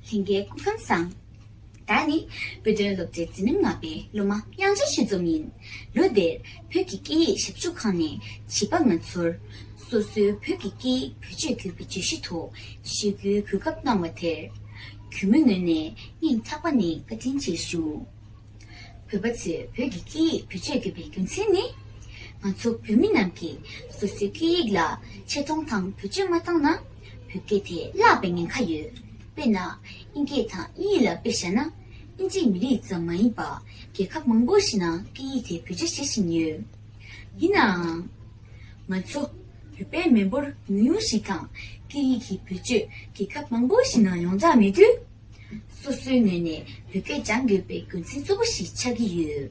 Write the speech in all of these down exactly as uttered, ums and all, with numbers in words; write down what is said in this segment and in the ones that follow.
ལྷན་རྒྱས་སྐུ་ཁམས་བཟང་། ད་ནི་བོད་དོན་སློབ་གྲྭའི་འཛིན་རིམ་ལྔ་པའི་སློབ་མ་དབྱངས་ཅན་ཞུས་འཛོམས་ཡིན། ལོ་འདིར་བོད་ཀྱི་སྐད་ཡིག་ཞབས་ཞུ་ཁང་ནས་བྱིས་པ་ང་ཚོར་སོ་སོའི་བོད་ཀྱི་སྐད་ཡིག་བེད་སྤྱོད་དགོས་པའི་བརྗོད་གཞི་ཐོག་ཞུ་སྐུལ་གོ་སྐབས་གནང་བ་དེར་གུས་མོའི་ངོས་ནས་སྙིང་ཐག་པ་ནས་བཀའ་དྲིན་ཆེ་ཞུ། བོད་པ་ཚོས་བོད་ཀྱི་སྐད་ཡིག་བེད་སྤྱོད་དགོས་པའི་རྒྱུ་མཚན་ནི། ང་ཚོ་བོད་མི་རྣམས་ཀྱིས་སོ་སོའི་སྐད་ཡིག་ལ་ཆེ་མཐོང་དང་བེད་སྤྱོད་མ་བཏང་ན། བོད་སྐད་དེ་བརླག་པའི་ཉེན་ཁ་ཡོད། དཔེར་ན། དབྱིན་སྐད་དང་དབྱིན་ཡིག་ལ་དཔེ་བཞག་ན། དབྱིན་ཇིའི་མི་རིགས་ཙམ་མ་ཡིན་པར་རྒྱལ་ཁབ་མང་པོ་ཞིག་ནང་སྐད་ཡིག་དེ་བེད་སྤྱོད་བྱེད་བཞིན་ཡོད། ཡིན་ནའང་། ང་ཚོ་བོད་པའི་མི་འབོར་ཉུང་ཉུང་ཞིག་དང་སྐད་ཡིག་གི་བེད་སྤྱོད་རྒྱལ་ཁབ་མང་པོ་ཞིག་ནང་ཡོངས་གྲགས་མེད་དུས། སོ་སོའི་ངོས་ནས་བོད་སྐད་སྦྱང་དགོས་པའི་རྒྱུ་མཚན་གཙོ་བོ་ཞིག་ཆགས་ཀྱི་ཡོད།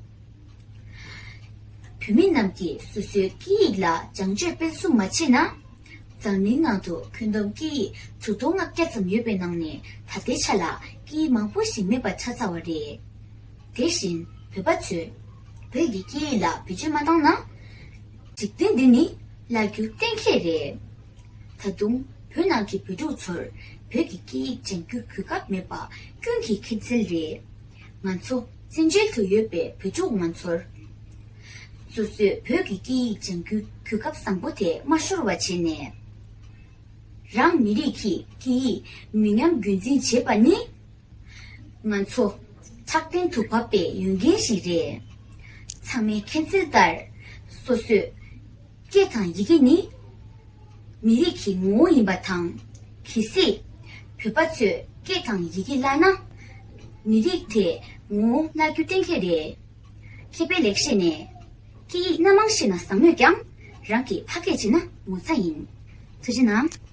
བོད་མི་རྣམས་ཀྱིས་སོ་སོའི་སྐད་ཡིག་ལ་སྦྱང་སྤྱོད་སྤེལ་གསུམ་མ་བྱས་ན། འཛམ་གླིང་ནང་དུ་ཁྱོན་བསྡོམས་སྐད་ཡིག་དྲུག་སྟོང་ལྔ་བརྒྱ་ཙམ་ཡོད་པའི་ནང་ནས་ད་ལྟའི་ཆ་ལ་སྐད་ཡིག་མང་པོ་ཞིག་མེད་པ་ཆགས་ཚར་བ་རེད། དེ་བཞིན་བོད་པ་ཚོས་བོད་ཀྱི་སྐད་ཡིག་ལ་བེད་སྤྱོད་མ་བཏང་ན། འཇིག་རྟེན་འདི་ནི་བརླག་རྒྱུ་གཏན་འཁེལ་རེད། ད་དུང་བོད་ནང་གི་བོད་ཕྲུག་ཚོར་བོད་ཀྱི་སྐད་ཡིག་སྦྱང་རྒྱུའི་གོ་སྐབས་མེད་པ་ཀུན་གྱིས་མཁྱེན་གསལ་རེད། ང་ཚོ་བཙན་བྱོལ་དུ་ཡོད་པའི་བོད་ཕྲུག་ང་ཚོར། སོ་སོས་བོད་ཀྱི་སྐད་ཡིག་སྦྱང་རྒྱུའི་གོ་སྐབས་བཟང་པོ་དེ་མ་ཤོར་བ་བྱས་ནས། རང་མི་རིགས་ཀྱི་སྐད་ཡིག་མི་ཉམས་རྒྱུན་འཛིན་བྱེད་པ་ནི། ང་ཚོ་འཁྲབ་སྟོན་དུ་བབས་པའི་ཡོན་ཏན་ཞིག་རེད། ཚང་མས་མཁྱེན་གསལ་ལྟར། སོ་སོའི་སྐད་དང་ཡི་གེ་ནི། མི་རིགས་ཀྱི་ངོ་བོ་ཡིན་པ་དང་། གལ་སྲིད། བོད་པ་ཚོས་སྐད་དང་ཡི་གེ་བརླག་ན། མི་རིགས་དེ་ངོ་བོ་བརླག་རྒྱུ་གཏན་འཁེལ་རེད། མཁས་པའི་ལེགས་བཤད་ནས། སྐད་ཡིག་སྣ་མང་ཤེས་ན་བཟང་མོད་ཀྱང་། རང་གི་ཕ་སྐད་བརྗེད་ན་ངོ་ཚ་ཡིན། ཐུགས་རྗེ་གནང་།